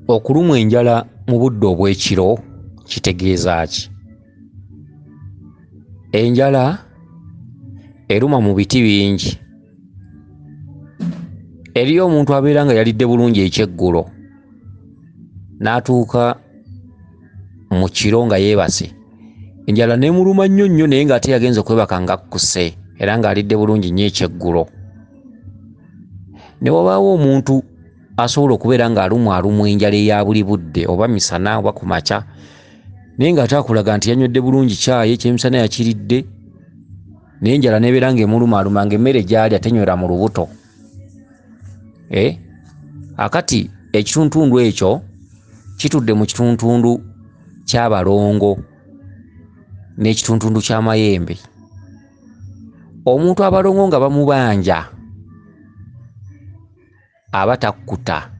Okulumwa enjala mu budde obw'ekiro kitegeeza ki? Enjala eruma mu biti bingi. Eriyo omuntu abeera nga yalidde bulungi ekyeggulo n'atuuka mu kiro nga yeebase, enjala n'emuluma nnyo nnyo naye ng'ate yagenze okwebaka ng'akkuse era ng'alidde bulungi nnyo ekyeggulo. Ne wabaawo omuntu asobola okubeera ng'alumwa alumwa enjala eya buli budde oba misana oba ku makya, naye ng'ate akulaga nti yanywedde bulungi caayi, ekyemisana yakiridde, naye enjala n'ebeera ng'emulumaaluma ng'emmere gy'alya tenywera mu lubuto. Akati ekituntundu ekyo kitudde mu kituntundu ky'abalongo n'ekituntundu ky'amayembe. Omuntu abalongo nga bamubanja aba takkuta.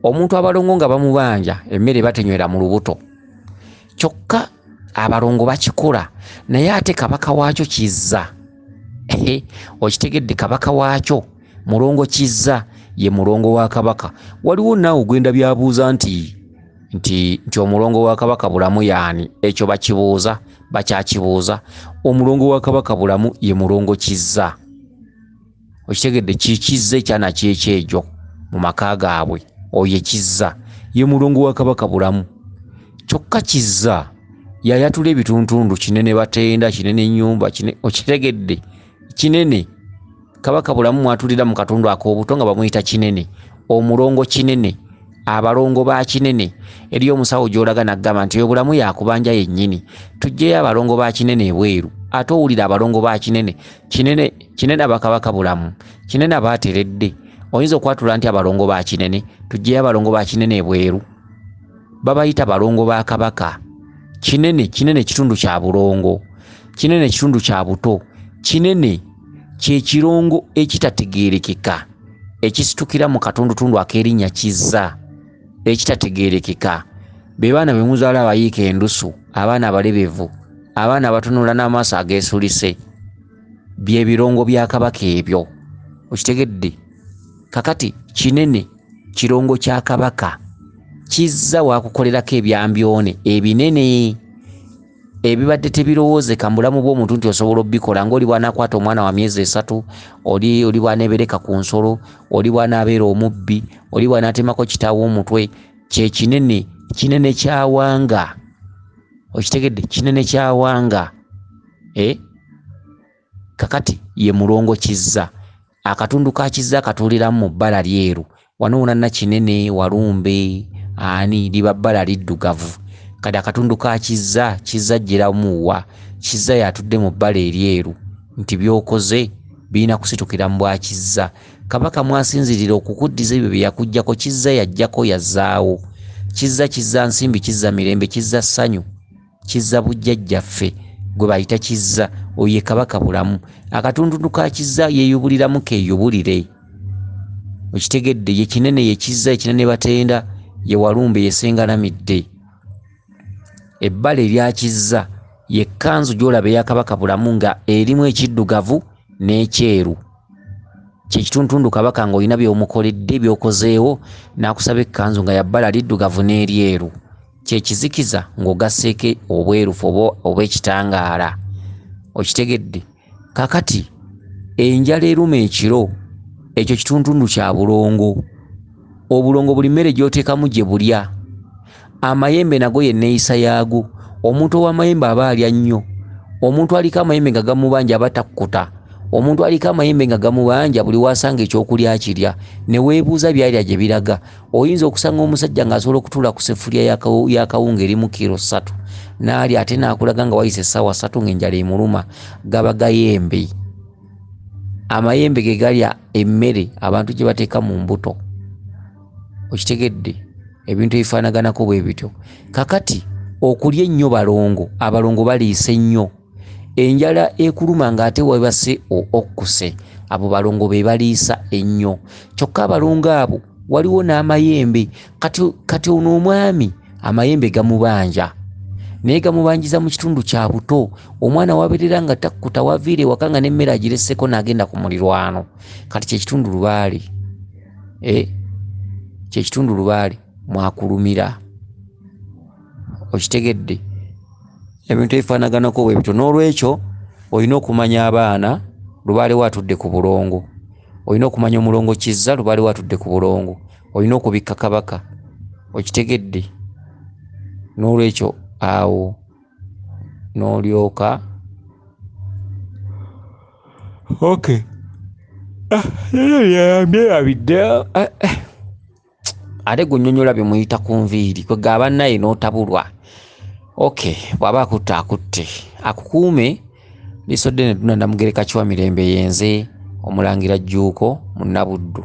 Omuntu abalongo nga bamubanja emmere batenywera mu lubuto. Kyokka abalongo bakikola naye ate kabaka waakyo Kizza. Okitegedde, kabaka waakyo mulongo Kizza ye mulongo wa kabaka. Waliwo naawe ogenda byabuuza nti nti omulongo wa kabaka Bulamu yaani? Ekyo bakibuuza, bakyakibuuza. Omulongo wa kabaka Bulamu ye mulongo Kizza. Okitegedde, kikizza ekyana kyekyejo mu maka gaabwe, oyo Kizza ye mulongo wa kabaka Bulamu. Kyokka Kizza yayatula ebituntundu kinene batenda, kinene ennyumba, okitegedde, kinene. Kabaka Bulamu mwatulira mu katundu ak'obuto nga bamuyita Kinene, omulongo Kinene, abalongo ba Kinene. Eriyo omusawo gy'olaga n'agamba nti oyo Bulamu yakubanja yennyini, tuggyeyo abalongo ba Kinene ebweru. Ate owulira abalongo ba Kinene, Kinene, Kinene abakabaka Bulamu, Kinene abaateredde. Oyinza okwatula nti abalongo ba Kinene, tuggyeyo abalongo ba Kinene ebweru. Babayita balongo ba kabaka. Kinene, Kinene kitundu kya bulongo, Kinene kitundu kya buto, Kinene kye kirongo ekitategeerekeka ekisitukira mu katundutundu ak'erinnya Kizza, ekitategeerekeka. Be baana be muzaala abayiika endusu, abaana abalebevu, abaana abatunula n'amaaso ageesulise. Bye birongo bya kabaka ebyo. Okitegedde? Kakati Kinene kirongo kya kabaka. Kizza waakukolerako ebyambyone ebinene ebibadde tebirowoozeka mu bulamu bw'omuntu nti osobola obbikola, ng'oli bw'anaakwata omwana wa myezi 3, oli bw'aneebereka ku nsolo, oli bw'anaabeera omubbi, oli bw'anaatemako kitaawe omutwe. Kye Kinene, Kinene kyawanga. Okitegedde? Kinene kyawanga. Kakati ye mulongo Kizza. Akatundu ka Kizza katuuliramu mu bbala lyeru. Wano wonna Kinene, Walumbe, ani liba bbala liddugavu. Kati akatundu ka Kizza, Kizza giramu wa? Kizza yatudde mu bbala eryeru nti by'okoze birina kusitukira mu bwa Kizza. Kabaka mwasinzirira okukuddiza ebyo bye yakuggyako, Kizza yaggyako yazzaawo. Kizza kizza nsimbi, kizza mirembe, kizza ssanyu, kizza bujjajjaffe gwe bayita Kizza. Oyo ye kabaka Bulamu. Akatuntundu ka Kizza yeeyubuliramu keeyubulire. Okitegedde? Ye Kinene, ye Kizza, Ekinene batenda, ye Walumbe, ye Sengalamidde. Ebbala erya Kizza ye kkanzu gy'olaba eya kabaka Bulamu nga erimu ekiddugavu n'ekyeru. Kye kituntundu kabaka ng'olina by'omukoledde by'okozeewo n'akusaba ekkanzu nga ya bbala liddugavu n'eryeru. Kye kizikiza ng'ogasseeko obwerufu oba ekitangaala. Okitegedde? Kakati enjala eruma ekiro, ekyo kituntundu kya bulongo. Obulongo buli mmere gy'oteekamu gye bulya. Amayembe nago ye nneeyisa yaago. Omuntu ow'amayembe aba alya nnyo. Omuntu aliko amayembe nga gamubanja aba takkuta. Omuntu aliko amayembe nga gamubanja buli w'asanga ekyokulya akirya. Ne weebuuza by'alya gye biraga. Oyinza okusanga omusajja ng'asobola okutuula ku seffuliya y'akawunga erimu kiro 3 n'alya ate n'akulaga nga wayise essaawa 3 ng'enjala emuluma. Gaba gayembe. Amayembe ge galya emmere abantu gye bateeka mu mbuto. Okitegedde? Ebintu ebifaanaganako bwe bityo. Kakati okulya ennyo balongo, abalongo baliisa ennyo. Enjala ekuluma ng'ate webase okkuse, abo balongo be baliisa ennyo. Kyokka abalongo abo waliwo n'amayembe. Kati ono omwami amayembe gamubanja, naye gamubanjiza mu kitundu kya buto. Omwana wabeerera nga takkuta, waviira ewaka nga n'emmere agiresseko n'agenda ku mulirwano. Kati kye kitundu Lubaale. Kyekitundu lubaale mwakulumira. Okitegedde? Ebintu ebifaanaganako bwe bityo. N'olwekyo olina okumanya abaana lubaale we atudde ku bulongo. Olina okumanya omulongo Kizza lubaale we atudde ku bulongo. Olina okubikka Kabaka. Okitegedde? N'olwekyo awo n'olyoka okay. Byerabidde ate gwe nnyonnyola bye muyita ku nviiri kwegamba bannaye n'otabulwa. Okay, bw'aba akutte akutte akukuume. Liiso ddene dduna Namugereka Kiwa Mirembe yenze Omulangira Jjuuko Munnabuddu.